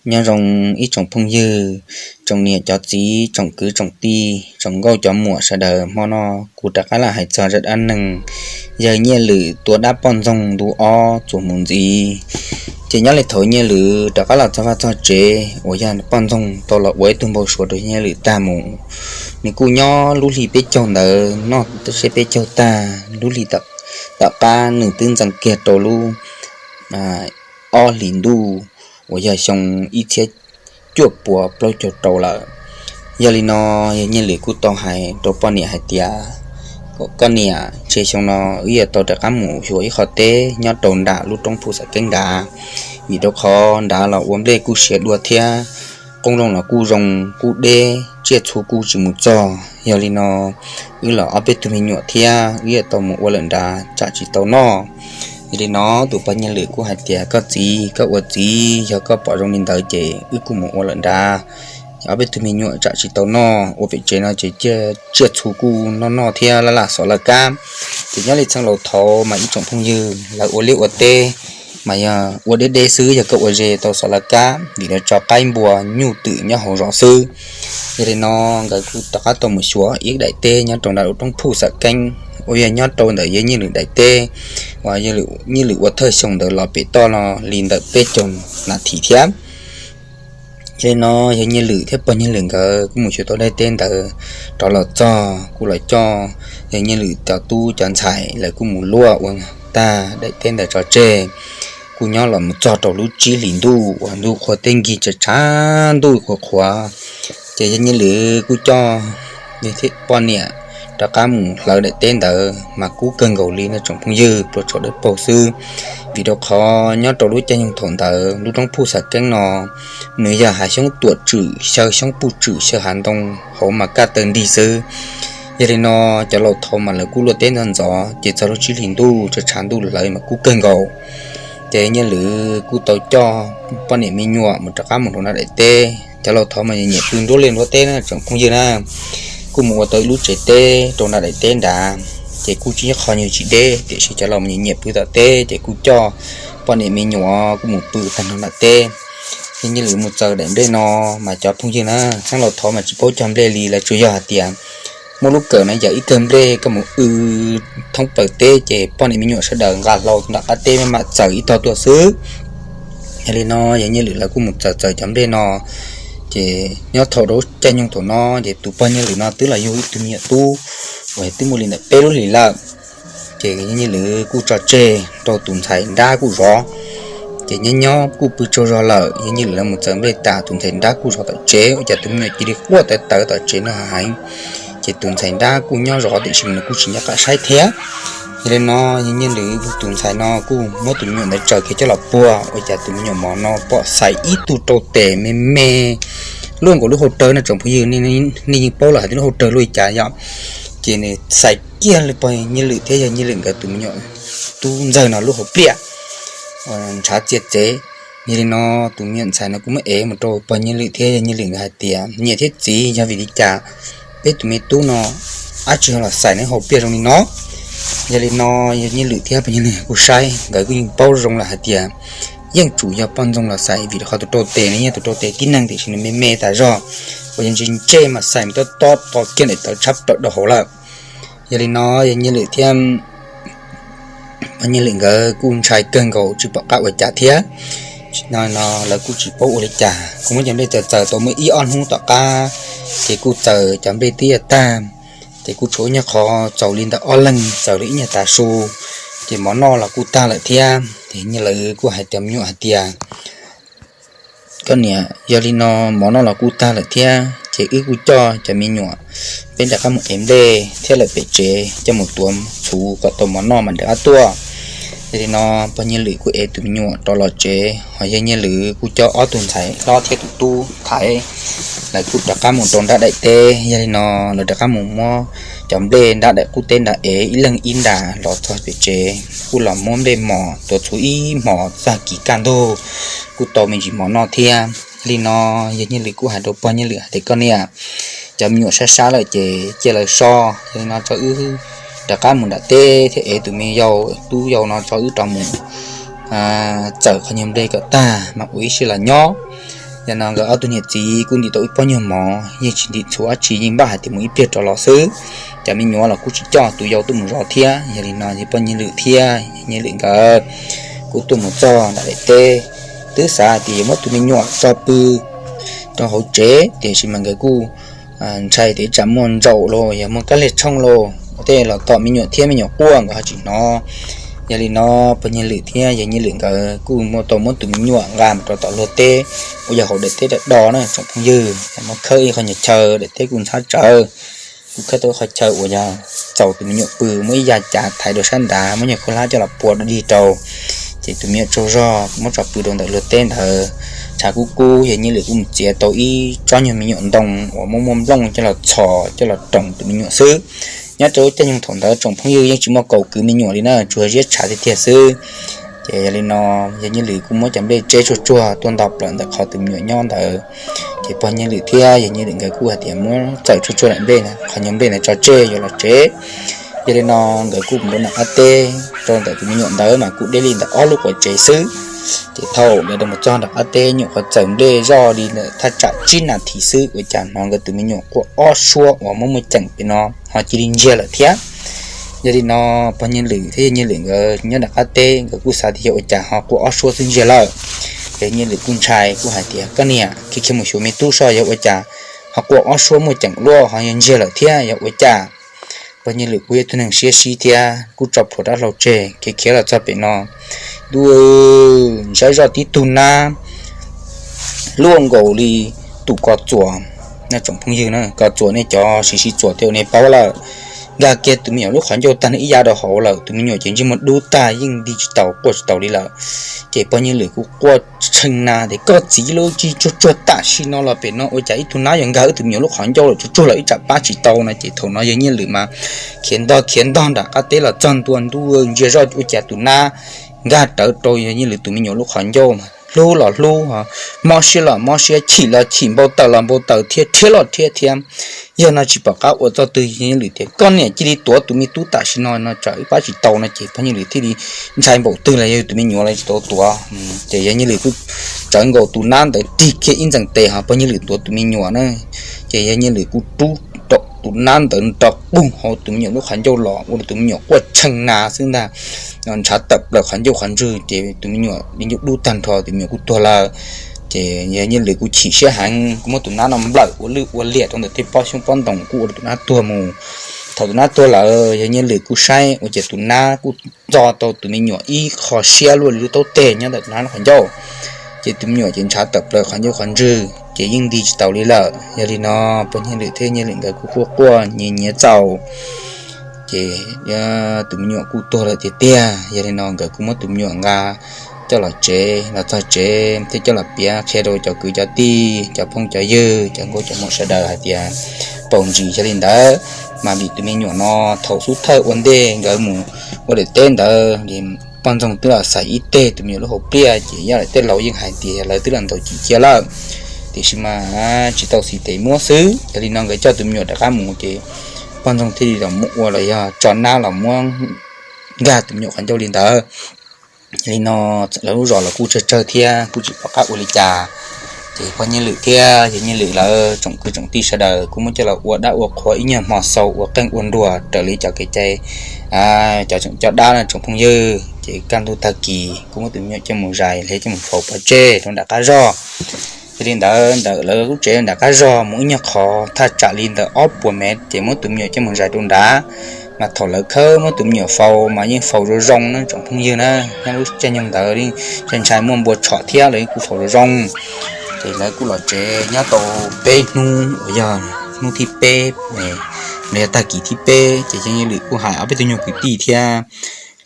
Nyob zoo ib tsoom phooj ywg, tsoom niam cov txiv, tsoom kwv tsoom tij, tsoom nkauj cov muam sawv daws, hmo no kuv rov qab los hais txog zaj dab neeg yawg Nyiaj Lwm tua dab poj ntxoog ntu ob txuas mus ntxiv. Ces nyob li thaum Nyiaj Lwm rov qab los txog vaj txog tsev uas yog poj ntxoog tau los ua ib tug npau suav rau Nyiaj Lwm tag mus, nws kuj nyob lub hli peb caug ntawd noj seb peb caug tag, lub hli tom qab nws twb ntxeev kiag rau lub ob hlis ntuj uas yog xyoo ib txhiab cuaj puas plaub caug rau lawm. Yog li no, yawg Nyiaj Lwm kuj tau hais rau poj niam hais tias, koj niam, ntshe xyoo no wb yuav tau rov qab mus xyuas ib qho teb nyob rau nram lub roob Phu Xam Keeb nrad, vim rau qhov nrad los ua nplej kuj siav dua thiab, qoob loo los kuj zoo, kuj deb, tsiaj txhu kuj tsis mus txog. Yog li no, wb los ob peb tug me nyuam thiab wb yuav tau mus ua lawm nrad tsam tsis tau noj. Yog li no, tus pog Nyiaj Lwm kuj hais tias, koj txiv, koj ua txiv, yog koj pom zoo li ntawd ces wb kuj mus ua lawm nrad, ob peb tug me nyuam tsam tsis tau noj, ua pem tsev no ces tsiaj txhu kuj noj noj thiab laj laj xov laj kab. Ces nyob li txheej laus thaud mas ib tsoom phooj ywg lawv ua liaj ua teb mas yog ua deb deb xwb, yog koj ua ze tau xov laj kab, vim lawv tso qaib npua nyuj twm nyob hauv zos xwb. Yog li no, nkawd kuj rov qab tau mus xyuas ib daim teb nyob rau nram lub roob Phu Xam Keeb uas yog nyob rau ntawm yawg Nyiaj Lwm daim teb uas yawg Nyiaj Lwm ua thawj xyoo ntawd los pem toj no li ntawm peb caug nas this thiab. Yog li no, yawg Nyiaj Lwm thiab pog Nyiaj Lwm nkawd kuj mus xyuas tau daim teb ntawd rov los txog, kuj los coj yawg Nyiaj Lwm cov tub cov ntxhais lawv kuj mus luaj ua tag daim teb ntawd tso tseg, kuj nyob los mus txog rau lub tsib hlis ntuj uas ntuj qhua teb nkig tshav tshav, ntuj qhuav qhuav. Ces yawg Nyiaj Lwm kuj coj poj niam rov qab mus hlawv daim teb ntawd mas kub kawg nkaus li no tsoom phooj ywg, pluas tshuav dawb paug xwb. Vim rau qhov nyob rau lub caij nyoog thaum ntawd lub roob Phu Xam Keeb no nws yog hav xyoob tuam tswm xyaw xyoob puj tswm xyaw hav ntoo hauv mas kaj taw nrig xwb. Yog li no, cov laus thaud mas lawv kuj luaj teb ntxov ntxov, ces txog lub tsib hlis ntuj tshav tshav ntuj hlawv mas kub kawg nkaus. Ces Nyiaj Lwm kuj tau coj poj niam me nyuam mus rov qab mus rau nram daim teb. Cov laus thaud mas nyiam pw nruab liaj nruab teb na tsoom phooj ywg na, kuj mus ua tau ib lub tsev teb rau nram daim teb nrad. Ces kuj tsis nyob qhov nyob tsis deb, tiam sis cov laus mas nyiam pw tom teb, ces kuj coj poj niam me nyuam kuj mus pw tag nrho nram teb. Ces Nyiaj Lwm mus txaws daim nplej no, mas cov phooj ywg na, txheej laus thaud mas tsis paub cog nplej li, lawv tsuas yog hais tias muaj lub kawm no yam ib kawm nplej koj mus w thoob plaws teb, ces poj niam me nyuam sawv daws nqa hlau nram qab teb mam txaws ib tog tuaj xwb. Yog li no, yawg Nyiaj Lwm lawv kuj mus txaws txaws cov nplej no. Ces nyob thaum rau caij nyoog thaum no, ces tus pog Nyiaj Lwm no twb los yug ib tug me nyuam tub uas twb muaj li ntawm peb lub hlis lawm. Ces yawg Nyiaj Lwm kuj tso tseg rau tus ntxhais nrab kuj zov. Ces nyob nyob kuj pw tsaug zog lawm, yawg Nyiaj Lwm lawv mus txaws nplej tas, tus ntxhais nrab kuj zov tom tsev, ua cas tus me nyuam cia li quaj tawv tawv tom tsev no heev. Ces tus ntxhais nrab kuj nyob zov tiam sis nws kuj tsis nyob qab saib thiab. Yog li no, yawg Nyiaj Lwm tus ntxhais no kuj muab tus me nyuam ntawd tsaws kiag coj los puag, ua cas tus me nyuam mov no pom xais ib tug rau tes me me luaj nkaus lub hauv rawg no tsoom phooj ywg, nej yeej paub lawm hais tias lub hauv rawg luaj li cas yom. Ces nws xais kiag li pog Nyiaj Lwm thiab yawg Nyiaj Lwm nkawd tus me nyuam tub ntxawg no lub hauv pliaj ntshav txia txev. Yog li no, tus me nyuam ntxhais no kuj muab ev mus rau pog Nyiaj Lwm thiab yawg Nyiaj Lwm nkawd hais tias, niam thiab txiv, yog vim li cas peb tus me tub no ab tsi ho los xais neb hauv pliaj zoo li no? Yog li no, yawg Nyiaj Lwm thiab pog Nyiaj Lwm kuj saib, nkawd kuj yeej paub zoo lawm hais tias yeej tsum yog poj ntxoog los xais, vim qhov tus rau tes no yeej tus rau tes tib neeg tiam sis nws me me tas zog, uas yog ntse ntse mas xais mus tob tob to kiag daim tawv tshab plaws rau hauv lawm. Yog li no, yawg Nyiaj Lwm thiab pog Nyiaj Lwm nkawd kuj ntshai kawg nkaus tsis pom qab ua cas thiab. No no lawv kuj tsis paub ua li cas, kuj muab cov nplej txaws txaws tau muaj ib ob hnub tom qab, ces kuj txaws cov nplej twb yuav tag, ces kuj tshuav ib nyuag qhov txaus li ntawm ob leeg txaws li ib nyuag tav su, ces mov noj los kuj tag lawm thiab. Ces Nyiaj Lwm kuj hais cov me nyuam hais tias, koj niam, yog li no mov noj los kuj tag lawm thiab, ces wb kuj coj cov me nyuam peb rov qab mus ev nplej thiab lawm pem tsev coj mus tuav txhuv kom tau mov noj mam rov qab tuaj. Yog li no, pog Nyiaj Lwm kuj ev tus me nyuam rov los tsev, ho yawg Nyiaj Lwm kuj coj ob tug ntxhais hlob thiab tus tub thaiv, lawv kuj rov qab mus rau nrab daim teb. Yog li no, lawv rov qab mus muab cov nplej nrab daim qub teb nrad ev ib leeg ib nra los txog pem tsev, kuj los muab nplej mos tuav txhuv ib hmos txog kis kaj ntug, kuj tau me ntsis mov noj thiab. Li no, yawg Nyiaj Lwm kuj hais rau pog Nyiaj Lwm hais tias, koj niam, cov me nyuam sab sab lawm ces cia lawv so, yog li no tso wb rov qab mus nram teb thiab ev tus me yau tub yau no tso wb rov mus txawm qhov nyuag nplej kom tag mas ua ib siab los nyob. Yog no nkawd ob tug niam txiv kuj ntim tau ib pob nyuag mov, yeej tsis ntim txhuv dab tsi, yeej npaj hais tias mus ib pliag rov los xwb. Cov me nyuam los kuj tsis coj tus yau tuaj mus zov thiab. Yog li no yog pog Nyiaj Lwm thiab Nyiaj Lwm nkawd kuj tuaj mus txog nram daim teb, twb xav hais tias yuav muab tus me nyuam tso pw rau hauv tsev, tiam sis mas nkawd kuj ntshai tias tsam muaj ntsaum los yog muaj kab lig tshooj los tej los tom me nyuam thiab me nyuam quaj nkawd ho tsis hnov. Yog li no pog Nyiaj Lwm thiab yawg Nyiaj Lwm nkawd kuj muab tau muab tus me nyuam nqa mus rau tom luag teb uas yog hauv daim teb do do na tsoom phooj ywg, muab khawb ib qho nyuag chaw, daim teb kuj ntxhab tsawv. Kuj khawb tau ib qho chaw uas yog txaus tus me nyuam pw, muab ib ya cav thaiv rau sab nrad, muab nyuag khaub hlab coj los pua rau dig rau, ces tus me nyuam tsaug zog muab tso pw rau ntawm luag teb ntawd. Tshav kub kub yawg Nyiaj Lwm kuj mus txiav tau ib tsob nyuag me nyuam ntoo uas muaj muaj nplooj coj los txhos coj los roos tus me nyuam xwb. Nyob rau lub caij nyoog thaum ntawd tsoom phooj ywg yeej tsis muaj kaum kwv me nyuam li na, tsuas ziab tshav tiag tiag xwb. Ces yog li no yawg Nyiaj Lwm kuj muab cov nplej tseb tsuag tsuag tuaj nto plaws ntawm qhov tus me nyuam nyob ntawd. Ces pog Nyiaj Lwm thiab yawg Nyiaj Lwm nkawd kuj hais tias muab txawm tsuag tsuag daim nplej, qhov nyuag nplej ntawd tso tseg yuav los tsev. Yog li no nkawd kuj mus rau nram qab teb rau ntawm tus me nyuam ntawd mas kuj deb li ntawm ob lub quav tsev xwb. Ces thaum nkawd rau mus txog nram qab teb nyuam qhuav txawm nplej zoj li ntawm thaj tsam tsib nas this xwb ua cas hnov nkawd tus me nyuam quaj ob suab uas muaj muaj ceem pem no ho cia li ntsiag lawm thiab. Yog li no pog Nyiaj Lwm thiab yawg Nyiaj Lwm nkawd nyob nram qab teb nkawd kuj xav tias yog ua cas ho quaj ob suab xwb ntsiag lawm. Ces Nyiaj Lwm kuj ntshai kuj hais tias koj niam, khiav khiav mus xyuas me tub soj yog ua cas ho quaj ob suab muaj ceem luaj ho yog ntsiag lawm thiab yog ua cas. Pog Nyiaj Lwm kuj yog tus neeg siab sib thiab kuj tso plhuav rab hlau tseg khiav khiav los txog pem no, ntuj, ntshai zoj tib tug nab luaj nkaus li tus ko txuas. Nej tsoom phooj ywg na, ko txuas nej cov siv sib txuas tej uas nej paub lawm. Nkag kiag tus me nyuam lub qhov ncauj tag nrho ib yav rau hauv lawm, tus me nyuam ces ntsej muag dub tag yeej nti tsis tau quaj tsis tau li lawm. Ces pog Nyiaj Lwm kuj quaj tshee na tias koj txiv, lub tsis tsuag tsuag tam sim no los pem no ua cas ib tug nab yuav nkag wb tus me nyuam lub qhov ncauj lawm, tsuag tsuag lawm ib tsam pab tsis tau no. Ces thaum no yawg Nyiaj Lwm mas khiav ntog khiav ntog nram qab teb los txog ntua, ntuj, ntsia zoj ua cas tus nab nkag rawv rau yawg Nyiaj Lwm tus me nyuam lub qhov ncauj mas hlub los hlub, mob siab los mob siab, chim los chim, npau taws los npau taws thiab rhiab los rhiab thiab. Yog no tsis pom qab ua txoj twg, yawg Nyiaj Lwm tias koj niam cia li tuav tus me tub tam sim no no tsam wb pab tsis tau no. Ces pog Nyiaj Lwm thiaj li ntshai npaum twg los yog tus me nyuam los tsis tau tuav. Ces yawg Nyiaj Lwm kuj tsawv nkaus tus nab ntawd tig kiag ib ntxees tes ho pog Nyiaj Lwm tuav tus me nyuam na. Ces yawg Nyiaj Lwm kuj rub rau tus nab ntawd nrov qug hauv tus me nyuam lub qhov ncauj los ua rau tus me nyuam quaj tshee na xwb ntag. Ntshav tawm plaws qhov ncauj qhov ntswg ces tus me nyuam di ncauj dub tag nrho, tus me nyuam kuj tuag lawm. Ces yawg Nyiaj Lwm kuj chim siab heev, kuj muab tus nab no nplawm ua lwj ua liam rau ntawm tej pob xyoob pob ntoo kuj ua rau tus nab tuag mus. Thaum tus nab tuag lawm yawg Nyiaj Lwm kuj saib ua cas tus nab kuj ntxo tau tus me nyuam ib qho siab luaj li lub taub teg nyob ntawm tus nab lub qhov ncauj. Ces tus me nyuam ces ntshav tawm plaws qhov ncauj qhov ntswg ces yeej nti tsis taus li lawm. Yog li no pog Nyiaj Lwm thiab Nyiaj Lwm nkawd kuj quaj quaj nyiav nyiav txaus. Ces tus me nyuam kuj tuag lawm tiag tiag. Yog li no nkawd kuj muab tus me nyuam nqa coj los tsev, los txog tsev thiaj coj los piav qhia rau cov kwv cov tij, cov phooj cov ywg, cov nkauj cov muam sawv daws hais tias paus ntsis yog li ntawd, mas vim tus me nyuam no thaum xub thawj ua ntej nkawd mus ua daim teb ntawd, poj ntxoog twb los xaiv ib teg tus me nyuam lub hauv pliaj, ces yog daim teb laus yeej hais tias lawv twb los ntaus cim cia lawm, tiam sis mas tsis tau xis tes muab xwb. Yog li no nkawd coj tus me nyuam rov qab mus ces poj ntxoog thiaj li los muab ua los yog tso nab los muab nkag tus me nyuam qhov ncauj li ntawd. Yog li no lawv lub zos los kuj tsawg tsawg thiab kuj tsis pom qab ua li cas. Ces pog Nyiaj Lwm thiab yawg Nyiaj Lwm lawv tsoom kwv tsoom tij sawv daws kuj muab coj los ua dab ua qhua ib nyuag hmo xaus ua qeej ua nruas raws li cov kev cai cov tseem coj dab no tsoom phooj ywg. Ces kaj ntug tag kis kuj muab tus me nyuam coj mus zais los coj mus faus pov tseg rau nram qab zog. Yog li ntawd ntawm lawv lub tsev nram qab zog mus ib nyuag qhov thaj tsam li ntawm ob puas mev ces muab tus me nyuam coj mus zais rau nrad. Mas thaum lawv khawb muab tus me nyuam faus mas yeej faus zoo zoo na tsoom phooj ywg na. Nyob lub caij nyoog ntawd ntshai ntshai muaj npua tshom thiab lawv kuj faus zoo zoo. Ces lawv kuj los tsev nyob tau peb hnub uas yog hnub thib peb los yog tag kis thib peb ces yawg Nyiaj Lwm kuj hais ob peb tug nyuag kwv tij thiab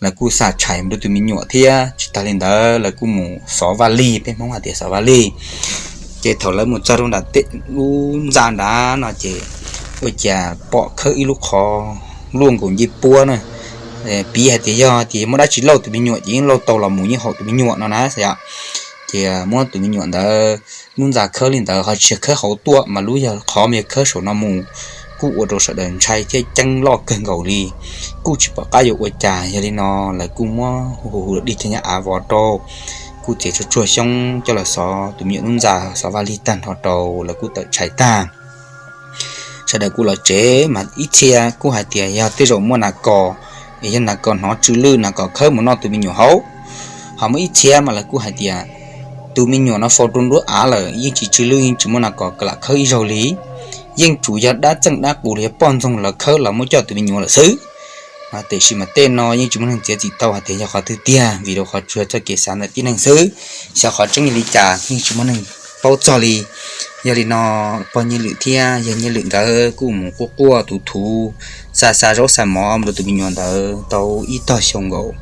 lawv kuj xa tshais mus rau tus me nyuam thiab tsis tas li ntawd lawv kuj mus xov vaj lig, peb Hmoob hais tias xov vaj lig. Ces thaum lawv mus txog rau nram lub ntxa nrad no ces ua cas pom khawb ib lub qhov luaj nkaus ncej puab na. Piv hais tias yog tias muaj dab tsi lauj tus me nyuam ces yeej lauj tau los mus yeej haum tus me nyuam no na yom. Ces muab tus me nyuam ntawd lub ntxa khawb li ntawd ho tsis yog khawb hauv tuaj mas lub yog qhov yog khawb saum no mus, kuj ua rau sawv daws ntshai thiab ceeb loj kawg nkaus li, kuj tsis pom qab yuav ua cas. Yog li no lawv kuj muab hu hu dig cov nyab av vov rau, kuj txiav tsuag tsuag xyoob coj los xov tus me nyuam lub ntxa, xov vaj lig tag nrho rau lawv kuj tawm tshais tag. Sawv daws kuj los tsev mas ib txhia kuj hais tias yog tej zaum muaj nas kos, es yog nas kos hnov tsw lwj nas kos khawb mus noj tus me nyuam hauv. Ho muaj ib txhia mas lawv kuj hais tias tus me nyuam no faus rau nruab av lawm yeej tsis tsw lwj yeej tsis muaj nas kos lam khawb ib zaug li. Yeej tsuas yog dab txeej dab qus los yog poj ntxoog lawv khawb los muab coj tus me nyuam lawm xwb. Tiam sis mas tej no yeej tsis muaj neeg txiav txim tau hais tias yog qhov twg tiag vim rau qhov tsuas txoj kev xav ntawm tib neeg xwb. Xyov qhov tseeb yog li cas yeej tsis muaj neeg paub txog li. Yog li no pog Nyiaj Lwm thiab yawg Nyiaj Lwm nkawd kuj mus quaj quaj thuv thuv, xa xa zaub xa mov rau tus me nyuam ntawd tau ib tog xyoo nkaus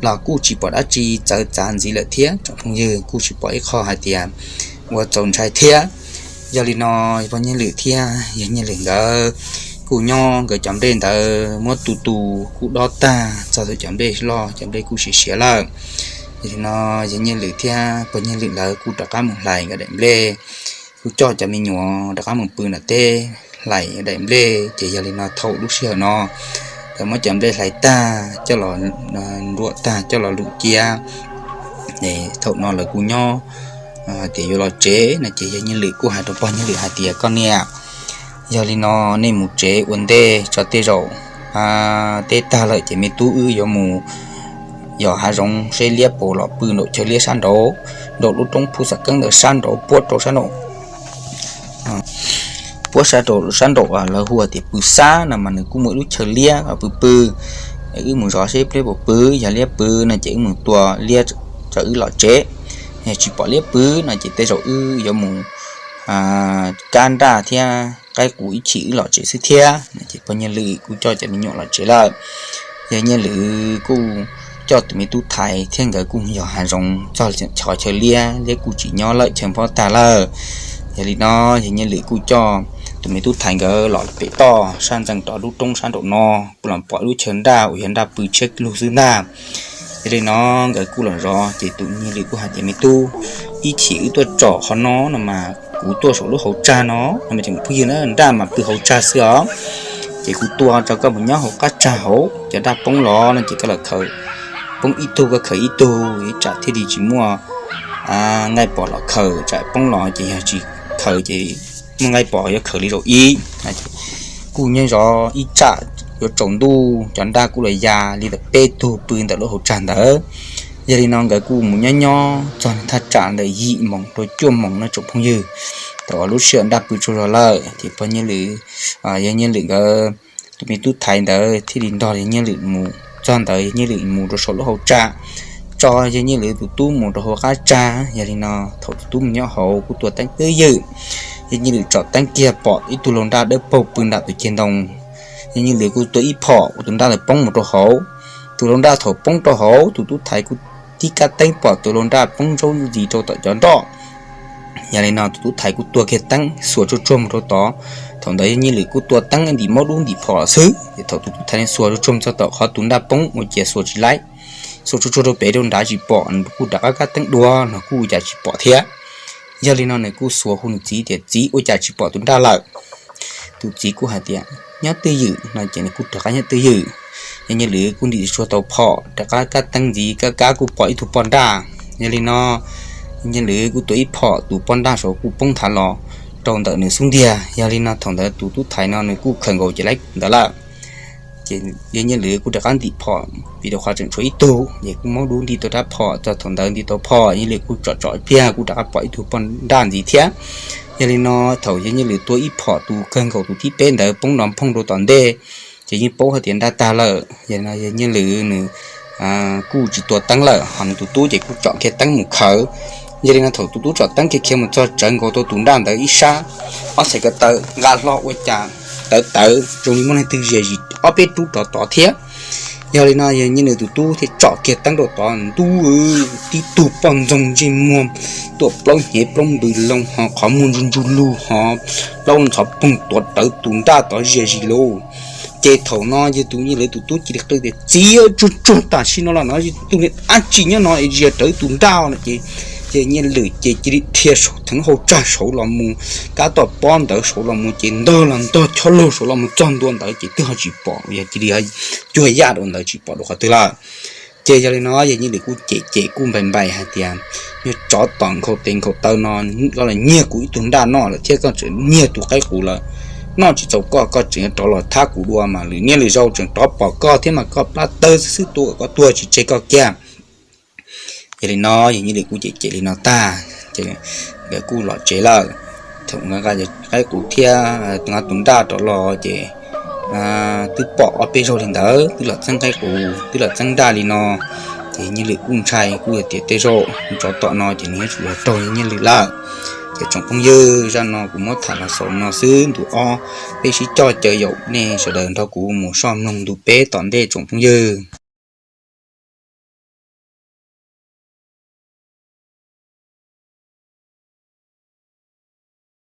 los kuj tsis pom dab tsi txawv txav ntxiv lawm thiab tsoom phooj ywg, kuj tsis pom ib qho hais tias ua txaus ntshai thiab. Yog li no pog Nyiaj Lwm thiab yawg Nyiaj Lwm nkawd kuj nyob nkawd cov nplej ntawd muab tu tu kuj dob tag txog tus cov nplej loj, cov nplej kuj siav siav lawm. Yog li no yawg Nyiaj Lwm thiab pog Nyiaj Lwm lawv kuj rov qab mus hlais nkawd daim nplej, kuj coj cov me nyuam rov qab mus pw nram teb hlais daim nplej. Ces yog li no thaum lub sij hawm no lawv muab cov nplej hlais tag coj los nruam tag coj los lwm cia, thaum no lawv kuj nyob tias yuav los tsev no ces yawg Nyiaj Lwm kuj hais rau pog Nyiaj Lwm hais tias koj niam, yog li no nej mus tsev ua ntej tso, tej zaum teb tag lawm ces me tub wb yuav mus yos hav zoov seb liab puas los pw nraum chaw liab sab nraud, nraum lub roob phu xav keeb ntawd sab nraud puab rau sab nraum puab sab rau sab nraum lawv hu tias pw xab no mas nws kuj muaj ib lub chaw liab pw pw. Wb mus zov seb liab puas pw, yog liab pw no ces wb mus tua liab tso wb los tsev. Yog tsis pom liab pw no ces tej zaum wb yuav mus kab nraj thiab qaib qus ib chim wb los tsev xwb thiab. Ces pog Nyiaj Lwm kuj coj cov me nyuam los tsev lawm. Yawg Nyiaj Lwm kuj coj tus me tub thaiv thiab nkawd kuj yos hav zoov txog qhov chaw liab, liab kuj tsis nyob lawm, chaw nphob tag lawm. Yog li no yawg Nyiaj Lwm kuj coj tus me tub thaiv nkawd los pem toj sab ntxees rov lub roob sab nraum no, los pom lub chaw nraj uas yog nraj pw tshiab lug xwb ntag. Yog li no nkawd kuj los zov ces tus Nyiaj Lwm kuj hais tias me tub, ib chim wb tuaj tsom qhov no no mas kuv tuaj saum lub hauv tsag no no mas tseem phooj ywg na, nraj mas pw hauv tsag xwb os. Ces kuv tua tso koj mus nyob hauv qab tsag hauv, cov nraj poob los no ces koj los khaws, poob ib tug koj khaws ib tug, ib tsam thiaj li tsis muaj nqaij pom los khaws, tsam poob los ces yog tsis khaws ces muaj nqaij pom yuav khaws li zaum ib. Kuj nyob zov ib tsam yuav tsaus ntuj cov nraj kuj los ya li ntawm peb tug pw ntawm lub hauv tsag ntawd. Yog li no nkawd kuj mus nyob nyob txog thaj tsam ntawm yim moos rau cuaj moos no tsoom phooj ywg, thaum lub sij hawm nraj pw tsaug zog lawm ces pog Nyiaj Lwm, yawg Nyiaj Lwm nkawd tus me tub thaiv ntawd thiaj li nrog yawg Nyiaj Lwm mus. Txog ntawd yawg Nyiaj Lwm mus rau saum lub hauv tsag, tso yawg Nyiaj Lwm tus tub mus rau hauv qab tsag. Yog li no thaum tus tub mus nyob hauv kuj tua teeb twb ywm, yawg Nyiaj Lwm tsom teeb kiag pom ib tug laus nraj dawb paug pw nram tus ceg ntoo. Yawg Nyiaj Lwm kuj tua ib phom ua tus nraj ntawd poob mus rau hauv. Tus laus nraj thaum poob rau hauv tus tub thaiv kuj tib kab teeb pom tus laus nraj poob zaub ntxiv rau tom cov nroj. Yog li no tus tub thaiv kuj tua kiag teeb xuas tsuag tsuag mus rau tod. Thaum ntawd yawg Nyiaj Lwm kuj tua teeb ntim maub dub ntim phom xwb, ces thaum tus tub thaiv xuas tsuag tsuag mus txog tom qhov tus nraj poob ua ciav xuas tsis laib, xuas tsuag tsuag rau pem rau nrad tsis pom, kuj rov qab kab teeb dua no kuj ua cas tsis pom thiab. Yog li no nws kuj xuas hu nws txiv tias txiv, ua cas tsis pom tus nraj lawm. Tus txiv kuj hais tias nyob twj ywm no ces nws kuj rov qab nyob twj ywm. Yawg Nyiaj Lwm kuj ntim tsuag tau phom rov qab kab teeb ntxiv, kab kab kuj pom ib tug poj nraj. Yog li no yawg Nyiaj Lwm kuj tua ib phom, tus poj nraj saud kuj poob nthav los rau ntawm nws xub ntiag. Yog li no thaum ntawd tus tub thaiv no nws kuj khaws nkaus ces laib ntawd lawm. Ces yawg Nyiaj Lwm kuj rov qab ntim phom vim rau qhov tseem tshuav ib tug, ces kuj maub dub nti tau rab phom. Txog thaum ntawd nti tau phom, yawg Nyiaj Lwm kuj tsom tsom pliag kuj rov qab pom ib tug poj nraj ntxiv thiab. Yog li no thaum yawg Nyiaj Lwm tua ib phom, tus kawg nkaus tus thib peb ntawd poob nrov nphooj rau tom ntej, ces yeej paub hais tias nraj tag lawm. Yog li no yawg Nyiaj Lwm nws kuj tsis tua teeb lawm, ho nws tus tub ces kuj tsom kiag teeb mus khaws. Yog li no thaum tus tub tsom teeb kiag khiav mus txog tsawv nkaus tau tus nraj ntawd ib sab, ob txhais ko taw nqa hlo ua cas tawv tawv zoo li muaj leej twg zias zis ob peb rub rov tod thiab. Yog li no yawg Nyiaj Lwm tus tub thiaj tsom kiag teeb rau tod, ntuj, tib tug poj ntxoog ntsej muag tuam plaub hnyev plaub npws loo ho qhov muag ntsuj ntsug lug ho plaub ntxhov poog tuav rawv tus nraj tod zias zis lauj. Ces thaum no yawg tus Nyiaj Lwm tus tub cia li qw tias txiv, tsuag tsuag tam sim no los no yog tus niag dab tsi nyob no zias rawv tus nraj no ces, ces Nyiaj Lwm ces cia li dhia saum theev hauv tsag saud los mus, kab toj pob ntawd saud los mus ces ntog los ntog chob laug saud los mus txog ntua ntawd ces twb ho tsis pom, yog cia li cuag yaj rau ntawd tsis pom rau qhov twg lawm. Ces yog li no yawg Nyiaj Lwm kuj cem cem kuj npais npais hais tias, Niag tsov tom nkhaus tes nkhaus taw no, koj los nyiag kuv ib tug nraj noj lawm thiab koj tseem nyiag tus qaib qus lawm. Noj tsis txaus koj, koj tseem yuav rov los thab kuv dua mas lwm niaj lwm zaus tseem rov pom koj thiab mas koj plab tawg xwb xwb, tua kom koj tuag tsis tseg koj kiag. Yog li no yawg Nyiaj Lwm kuj cem cem li no tag, ces nkawd kuj los tsev lawm. Thaum qaib qus thiab tus nraj rov los ces twb pom ob peb zaug li ntawd, twb los txeeb qaib qus twb los txeeb nraj li no. Ces Nyiaj Lwm kuj ntshai, kuj tias tej zaum tsov tom no ces nws yuav tsum los raug Nyiaj Lwm lawm. Ces tsoom phooj ywg, zaj no kuv muab tham los xaus no xwb, ntu ob peb sib coj caw yaum nej sawv daws nrog kuv mus soj mloog ntu peb tom ntej tsoom phooj ywg.